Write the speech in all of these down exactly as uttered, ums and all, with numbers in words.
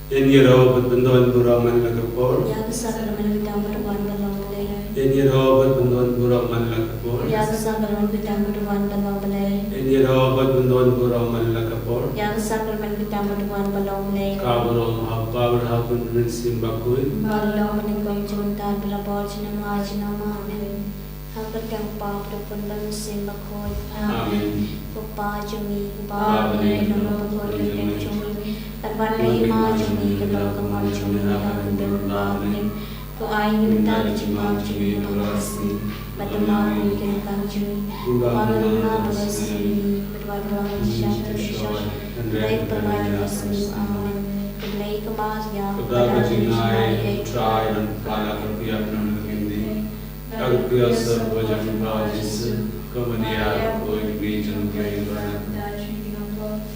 Yn ïaroh bad ban don burom man la ka por. Ïa ka sakramen ka dang bad wan ban long Blei. Yn ïaroh bad ban don burom man la ka por. Ïa ka sakramen ka dang bad wan ban long Blei. Yn ïaroh bad ban don burom man la ka por. Ïa ka sakramen ka dang bad wan ban long Blei. Ka burom ha u Kpa bad ha u Khun bad ha u Mynsiem Bakhuid. Bad long mynnyngkong, mynta bad la ka por, junom ha junom. Amen. Ha ka kyrteng u Kpa bad u Khun bad u Mynsiem Bakhuid. Amen. Ko Kpa jong ngi, ko Kpa ba ha bneng, long bakhuid ka kyrteng jong me. Kan wan ka hima jong me, kan long ka mon jong me ha ka bynta ba ha bneng. To ai ngi mynta ka jingma jong ngi kaba ha ka sngi, bad to map ïa ngi ki ryngkang jong ngi, kumba ngi map ïa ki sngewbha, bad wat pynlong ngi sha ka jingpynshoi, hynrei pynlait ngi na ka sngi. Amen. Ko Blei ka Maria, ka da ka jingngeit, U Trai u don bad phi ha kane ka khyndiat. Ka kyrkhu ïa u Kpa jong ngi u Jisu, ka Maria ka khuid ka kmie jong U Blei, ba na ka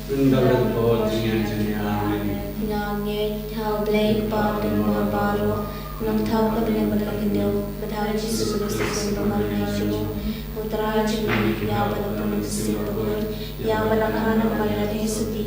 bynta ka por jong ngi. Amen. Nga ngeit ha U Blei Kpa u don bad baroh, u nongthaw ka bneng bad ka khyndew, bad ha U Jisu Khrist u khun ba marwei jong u, U Trai jong ngi, u ïa bad u ha U Mynsiem Bakhuid, u ïa bad la ka Maria Theisotti,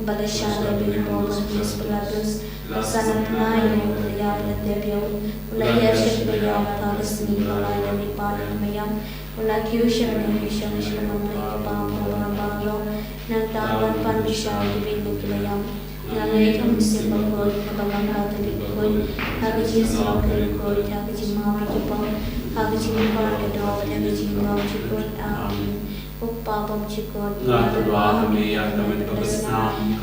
bad la shah leh beiñ hapoh u Pontius Pilatus, la sah na tnga ïa u, la ïap, la tep ïa u, u la ïaid sha ka deiang, u la phai ka sngi, u la leit na ka lipan jong ki mei ïap, u la kiew sha ka bneng, u shong sha ka bynta ki bym ïap baroh. Nangta u wan pan bishar ïa ki beiñ bad ki mei ïap. Nga ngeit ha U Mynsiem Bakhuid, ha ka Balang Katholik bakhuid, ha ka jingsngewlyngngoh bakhuid, ha ka jingmap ïa ki pop, ha ka jingmyntoi ka doh, ha ka jingim ba jukut. Amen. Ko Kpa bymjukut, nga tyrwa ha me ïa ka met bakhuid,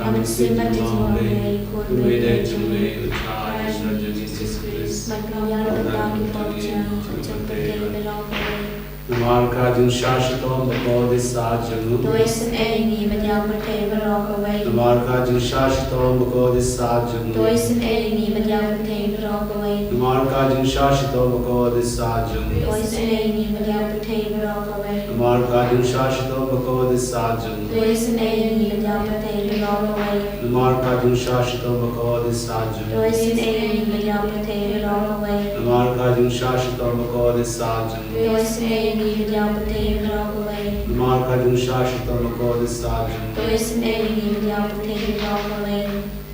ka mynsiem bad ka jingim u Blei, u Khun ba ïeit jong me, U Trai u Jisu Khrist. Ban pynbiang na ka bynta ki pop jong ngi, jong ka pyrthei baroh kawei. Namar ka jingshah shitom bakordit sah jong u, to isynei ïa ngi bad ïa ka pyrthei baroh kawei. Namar ka jingshah shitom bakordit sah jong u, to isynei ïa ngi bad ïa ka pyrthei baroh kawei. Namar ka jingshah shitom bakordit sah jong u, to isynei ïa ngi bad ïa ka pyrthei baroh kawei. Namar ka jingshah shitom bakordit sah jong u, to isynei ïa ngi bad ïa ka pyrthei baroh kawei. Namar ka jingshah shitom bakordit sah jong u, to isynei ïa ngi bad ïa ka pyrthei baroh kawei. Namar ka jingshah shitom bakordit sah jong u, to isynei ïa ngi bad ïa ka pyrthei baroh kawei. Namar ka jingshah shitom bakordit sah jong u, to isynei ïa ngi bad ïa ka pyrthei baroh kawei.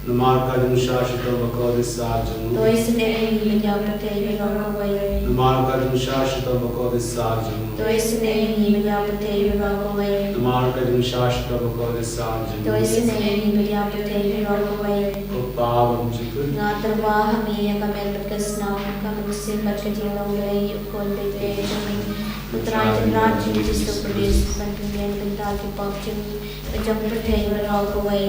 Namar ka jingshah shitom bakordit sah jong u, to isynei ïa ngi bad ïa ka pyrthei baroh kawei. Namar ka jingshah shitom bakordit sah jong u, to isynei ïa ngi bad ïa ka pyrthei baroh kawei. Namar ka jingshah shitom bakordit sah jong u, to isynei ïa ngi bad ïa ka pyrthei baroh kawei. Ko Kpa bymjukut, nga tyrwa ha me ïa ka met bad ka snam, ka mynsiem bad ka jinglong Blei, U Khun ba ïeit jong me, U Trai Tynrai jong ngi U Jisu Khrist, ban pynbiang na ka bynta ki pop jong ngi, bad jong ka pyrthei baroh kawei.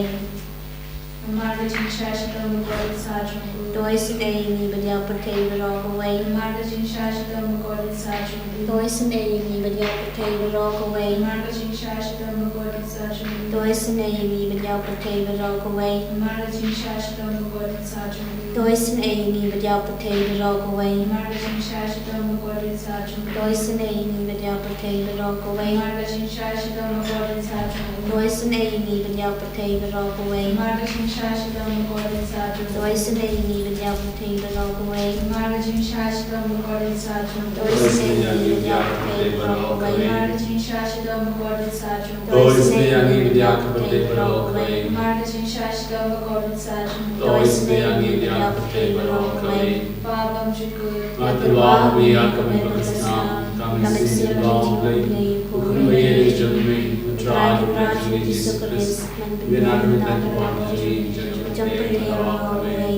Namar ka jingshah shitom bakordit sah jong u, to isynei ïa ngi bad ïa ka pyrthei baroh kawei. Namar ka jingshah shitom bakordit sah jong u, to isynei ïa ngi bad ïa ka pyrthei baroh kawei. Namar ka jingshah shitom bakordit sah jong u, to isynei ïa ngi bad ïa ka pyrthei baroh kawei. Namar ka jingshah shitom bakordit sah jong u, to isynei ïa ngi bad ïa ka pyrthei baroh kawei. Namar ka jingshah shitom bakordit sah jong u, to isynei ïa ngi bad ïa ka pyrthei baroh kawei. Namar ka jingshah shitom bakordit sah jong u, to isynei ïa ngi bad ïa ka pyrthei baroh kawei. Namar ka jingshah shitom bakordit sah jong u, to isynei ïa ngi bad ïa ka pyrthei baroh kawei. Namar ka jingshah shitom bakordit sah jong u, to isynei ïa ngi bad ïa ka pyrthei baroh kawei. Namar ka jingshah shitom bakordit sah jong u, to isynei ïa ngi bad ïa ka pyrthei baroh kawei. Namar ka jingshah shitom bakordit sah jong u, to isynei ïa ngi bad ïa ka pyrthei baroh kawei. Kpa bymjukut, nga tyrwa ha me ïa ka met bad ka snam, ka mynsiem bad ka jinglong Blei, U Khun ba ïeit jong me, U Trai Tynrai jong ngi U Jisu Khrist, ban pynbiang na ka bynta ki pop jong ngi, jong ka pyrthei baroh kawei.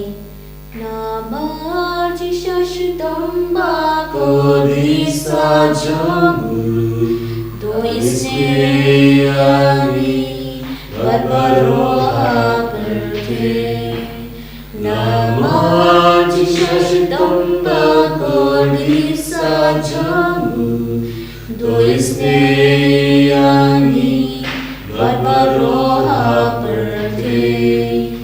Namar jingshah shitom bakordit sah jong u, to isynei ïa ngi bad baroh ha pyrthei. Namar jingshah shitom bakordit sah jong u, to isynei ïa ngi bad baroh ha pyrthei.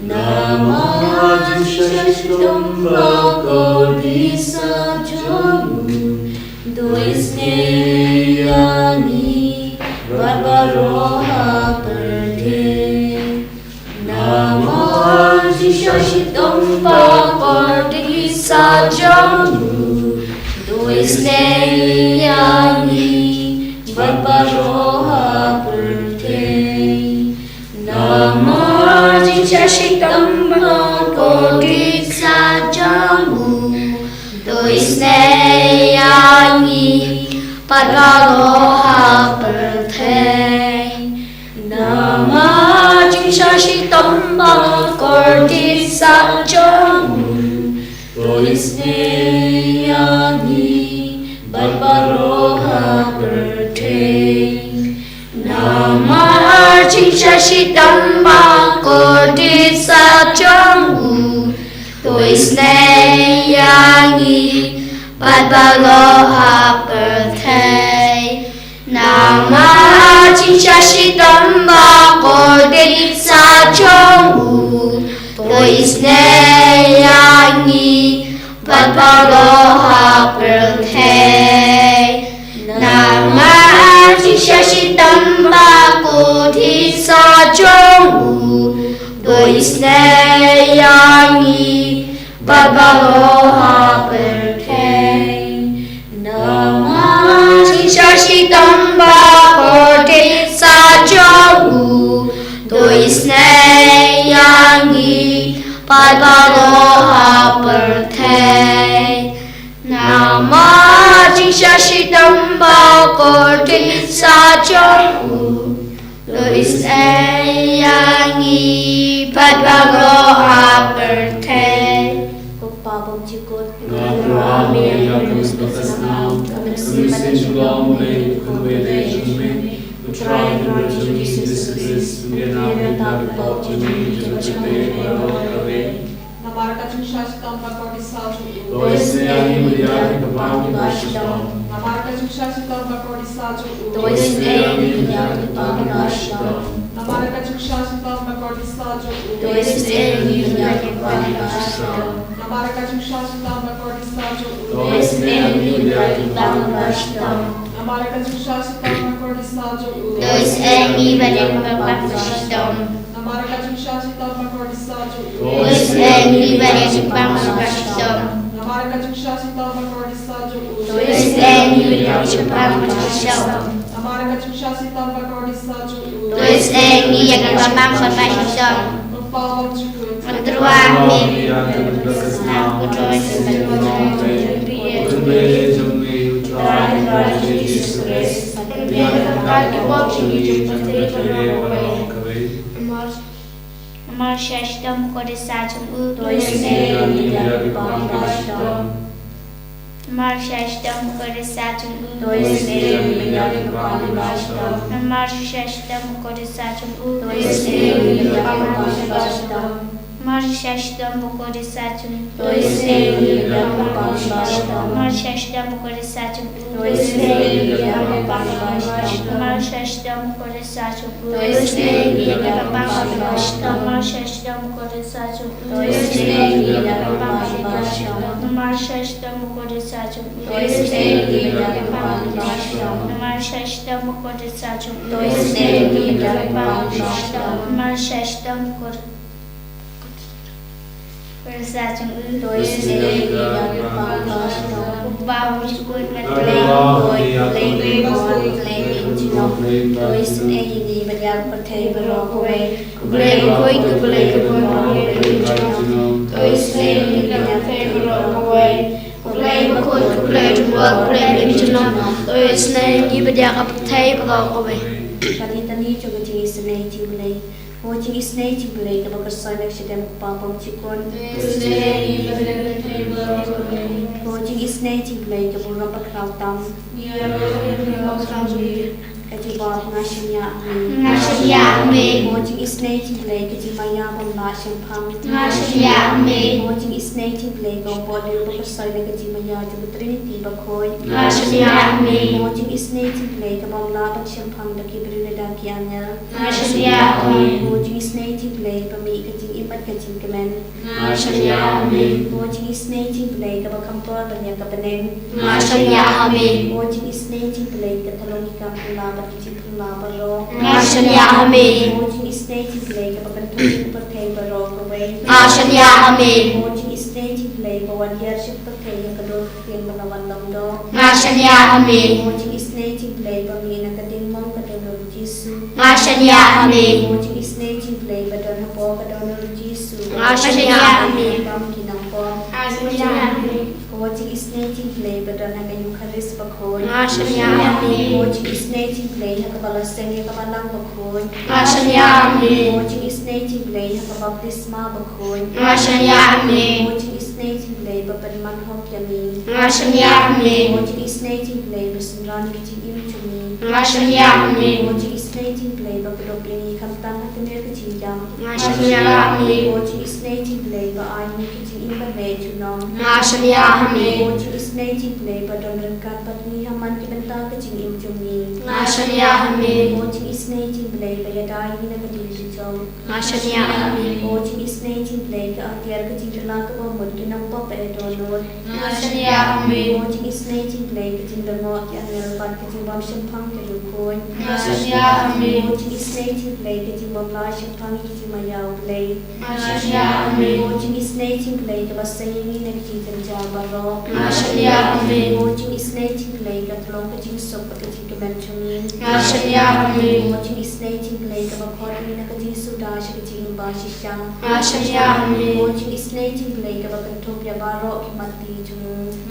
Namar jingshah shitom bakordit sah jong u, to isynei ïa ngi bad baroh ha pyrthei. Namar jingshah shitom bakordit sah jong u, to isynei ïa ngi bad baroh ha pyrthei. Namar jingshah shitom ba bad baroh ha pyrthei. Namar jingshah shitom ba kordit sha jong u, to isynei ïa ngi bad baroh ha pyrthei. Namar jingshah shitom ba kordit sha jong u, to isynei ïa ngi bad baroh ha pyrthei. Namar jingshah shitom ba kordit sha jong u, to isynei ïa ngi bad baroh ha pyrthei. Namar jingshah shitom ba kordit sha jong u, to isynei ïa ngi bad baroh ha pyrthei. Namar jingshah shitom ba kordit sha jong u, to isynei ïa ngi bad baroh ha pyrthei. Namar jingshah shitom ba kordit sha jong u, to isynei ïa ngi bad baroh ha pyrthei. Ko Pa bymjukut, nga thmu ïa ka mynsiem ka snam, ka mynsiem bad ka jinglong, lei kumba dei jong me. U Trai Kynrad jong ngi Jisu Khrist, un ïa na bynta ki pop jong ngi, jong ka pyrthei baroh kawei. Namar ka jingshah shitom ba kordit sha jong u, to isynei ïa ngi ban ïa ki bym bang kiba shitom. Namar ka jingshah shitom ba kordit sha jong u, to isynei ïa ngi ban ïa ki bym bang kiba shitom. Namar ka jingshah shitom ba kordit sha jong u, to isynei ïa ngi ban ïa ki bym bang kiba shitom. Namar ka jingshah shitom ba kordit sha jong u, to isynei ïa ngi ban ïa ki bym bang kiba shitom. Namar ka jingshah shitom ba kordit sha jong u, to isynei ïa ngi ban ïa ki bym bang kiba shitom. Namar ka jingshah shitom ba kordit sha jong u, to isynei ïa ngi ban ïa ki bym bang kiba shitom. Namar ka jingshah shitom ba kordit sha jong u, to isynei ïa ngi ban ïa ki bym bang kiba shitom. Namar ka jingshah shitom ba kordit sha jong u, to isynei ïa ngi ban ïa ki bym bang kiba shitom. Ko Pa bymjukut, nga thmu ïa ka mynsiem ka snam, ka jinglong, lei kumba dei jong me. U Trai Kynrad jong ngi Jisu Khrist, un ïa na bynta ki pop jong ngi, jong ka pyrthei baroh kawei. Namar jingshah shitom ba kordit sha jong u, to isynei ïa ngi ban ïa ki bym bang kiba shitom. Namar jingshah shitom ba kordit sha jong u, to isynei ïa ngi ban ïa ki bym bang kiba shitom. Namar jingshah shitom ba kordit sha jong u, to isynei ïa ngi ban ïa ki bym bang kiba shitom. Namar jingshah shitom ba kordit sha jong u, to isynei ïa ngi ban ïa ki bym bang kiba shitom. Namar jingshah shitom ba kordit sha jong u, to isynei ïa ngi ban ïa ki bym bang kiba shitom. Namar jingshah shitom ba kordit sha jong u, to isynei ïa ngi ban ïa ki bym bang kiba shitom. Namar jingshah shitom ba kordit sha jong u, to isynei ïa ngi ban ïa ki bym bang kiba shitom. Namar jingshah shitom ba kordit sha jong u, to isynei ïa ngi ban ïa ki bym bang kiba shitom. Namar jingshah shitom ba kordit sha jong u, to isynei ïa ngi ban ïa ki bym bang kiba shitom. Namar jingshah shitom ba kordit sha jong u, to isynei ïa ngi ban ïa ki bym bang kiba shitom. Ko Pa bymjukut, nga thmu ïa ka mynsiem ka snam, ka jinglong, lei kumba dei jong me. U Blei uba khuid, U Blei uba bun, U Blei uba junom, to isynei ïa ngi ban ïa ka pyrthei baroh kawei. U Blei uba khuid, U Blei uba junom, U Blei uba junom, to isynei ïa ngi ban ïa ka pyrthei baroh kawei. Ka litani jong ka jingisynei jong U Blei. Ko jingisynei jong U Blei kaba kyrsoi na ka shadem ko Pa bymjukut, to isynei ïa ngi ban ïa ka pyrthei baroh kawei. Ko jingisynei jong U Blei kaba burom bakhraw tam, ïaroh ïa ka jingbakhraw jong ngi. Ka jubab, nga shaniah ha me. Nga shaniah ha me. Ko jingisynei jong U Blei ka jingmaïa bym lah shemphang, nga shaniah ha me. Ko jingisynei jong U Blei kaba burom bakhraw na ka jingmaïa jong ka Trinity bakhuid, nga shaniah ha me. Ko jingisynei jong U Blei ka bym lah ban shemphang da ki briew ne da ki angel, nga shaniah ha me. Ko jingisynei jong U Blei ba mih ka jingim bad ka jingkmen, nga shaniah ha me. Ko jingisynei jong U Blei kaba kham por ban ïa ka bneng, nga shaniah ha me. Ko jingisynei jong U Blei ka thalong ïa ka phylla bad ka jingphylla baroh, nga shaniah ha me. Ko jingisynei jong U Blei kaba kynthoh ïa ka pyrthei baroh kawei, nga shaniah ha me. Ko jingisynei jong U Blei ba wan ïar sha ka pyrthei ïa ka dur ka ktien ba la wan long doh, nga shaniah ha me. Ko jingisynei jong U Blei ba mih na ka diengmong ka don u Jisu, nga shaniah ha me. Ko jingisynei jong U Blei ba don hapoh ka don u Jisu, nga shaniah ha me. Bam ki nongpop, nga shaniah ha me. Ko Mo jingisynei jong U Blei ba don ha ka Eukharist bakhuid. Nga shaniah ha me. Mo jingisynei jong U Blei ha kaba la seng ïa ka balang bakhuid. Nga shaniah ha me. Mo jingisynei jong U Blei ha ka baptisma bakhuid. Nga shaniah ha me. Mo jingisynei jong U Blei ba pynman hok ïa ngi. Nga shaniah ha me. Mo jingisynei jong U Blei ba synran ïa ka jingim jong ngi. Nga shaniah ha me. Mo jingisynei jong U Blei ba pyndup ïa ngi khamtam ha kane ka jingïap. Nga shaniah ha me. Mo jingisynei jong U Blei ba ai ïa ngi ka jingim ban leh junom. Nga shaniah ha me. Mo jingisynei jong U Blei ba don ryngkat bad ngi ha man ki bynta ka jingim jong ngi. Nga shaniah ha me. Mo jingisynei jong U Blei ba ïada ïa ngi na ka diengphna jong. Nga shaniah ha me. Mo jingisynei jong U Blei ka atiar ka jingkylla kaba mut ki nongpop ba ïa dohnud. Nga shaniah ha me. Mo jingisynei jong U Blei ka jinglyngngoh ki angel bad ka jingbym shemphang ki riewkhuid. Nga shaniah ha me. Mo jingisynei jong U Blei ka jingbym la shemphang ki jingmaïa U Blei. Nga shaniah ha me. Mo jingisynei jong U Blei kaba seng ïa ngi na ka jingjynjar baroh. Nga shaniah ha me. Mo jingisynei jong U Blei ka thlong ka jingsuk bad ka jingkmen jong ngi. Nga shaniah ha me. Mo jingisynei jong U Blei kaba khot ïa ngi na ka jingsuda sha ka jingim ba shisha. Nga shaniah ha me. Mo jingisynei jong U Blei kaba kynthup ïa baroh ki mat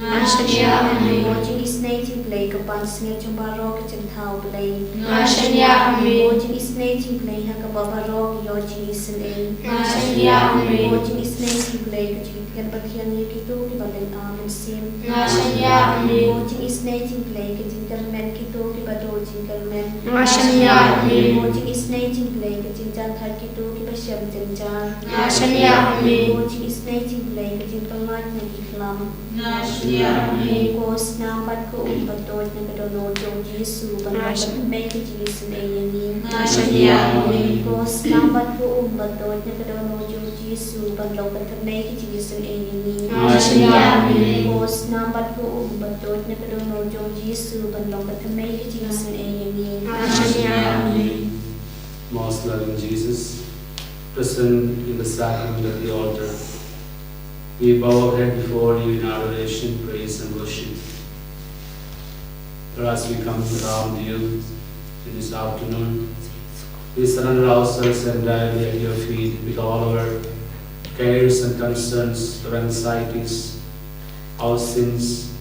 Nga shaniah ha me. Mo jingisynei jong U Blei ka pansngiat jong baroh ki jingthaw Blei. Nga shaniah ha me. Mo jingisynei jong U Blei ha kaba baroh ki ïoh jingisynei. Nga shaniah ha me. Mo jingisynei jong U Blei ka jingtngen ba thiang ïa kito kiba lynga mynsiem. Nga shaniah ha me. Mo jingisynei jong U Blei ka jingkyrmen kito kiba duh jingkyrmen. Nga shaniah ha me. Mo jingisynei jong U Blei ka jingjahthait kito kiba shem jynjar. Nga shaniah ha me. Mo jingisynei jong U Blei ka jingpynlait na ki Nga shaniah ha me. Ko snam bad ko um ba tuid na ka dohnud jong U Jisu ban long ka thymmei ka jingisynei ïa ngi. Nga shaniah ha me. Ko snam bad ko um ba tuid na ka dohnud jong U Jisu ban long ka thymmei ka jingisynei ïa ngi. Nga shaniah ha me. Ko snam bad ko um ba tuid na ka dohnud jong U Jisu ban long ka thymmei ka jingisynei ïa ngi. Nga shaniah ha me. Most loving Jesus, present in the sacrament at the altar, we bow our head before you in adoration, praise, and worship. Lord, as we come around you in this afternoon, we surrender ourselves entirely at your feet with all our cares and concerns, our anxieties, our sins,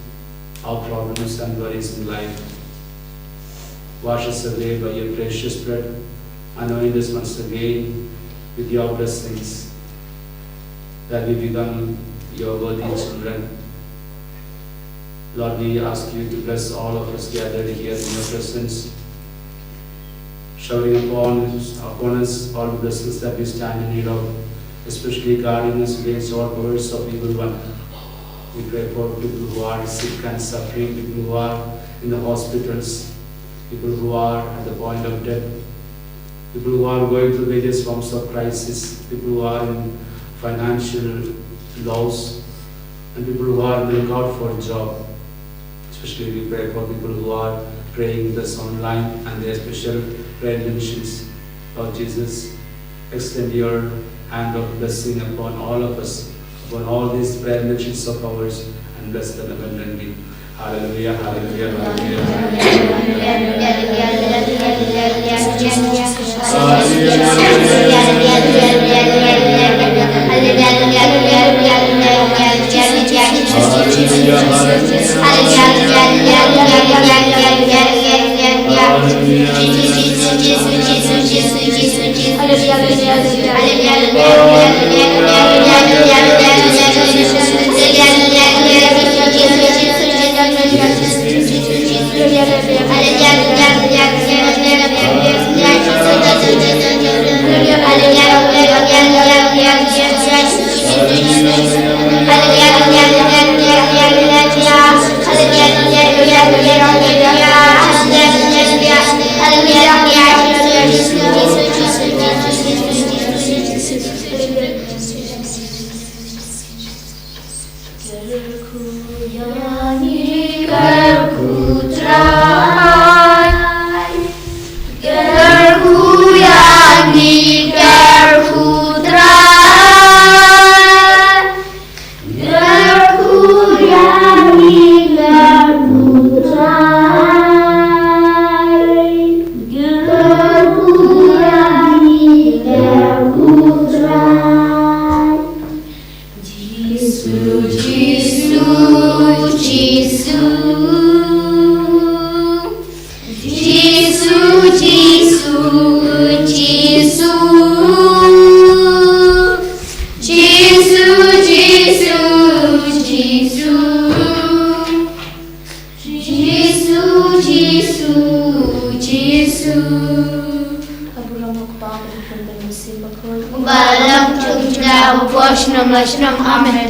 our problems and worries in life. Wash us away by your precious blood, anoint us once again with your blessings, that we become your worthy children. Lord, we ask you to bless all of us gathered here in your presence, showering upon, upon us all the blessings that we stand in need of, especially guarding us against all powers of evil one. We pray for people who are sick and suffering, people who are in the hospitals, people who are at the point of death, people who are going through various forms of crisis, people who are in financial loss, and people who are on the lookout for a job. Especially we pray for people who are praying with us online and their special prayer intentions. Lord Jesus, extend your hand of blessing upon all of us, upon all these prayer intentions of ours, and bless them abundantly. Hallelujah, hallelujah, hallelujah, hallelujah. U Jisu. Ka burom u Kpa, ka Khun bad u Mynsiem Bakhuid. Ba long jong jong u Kpa shnong la shnong. Amen.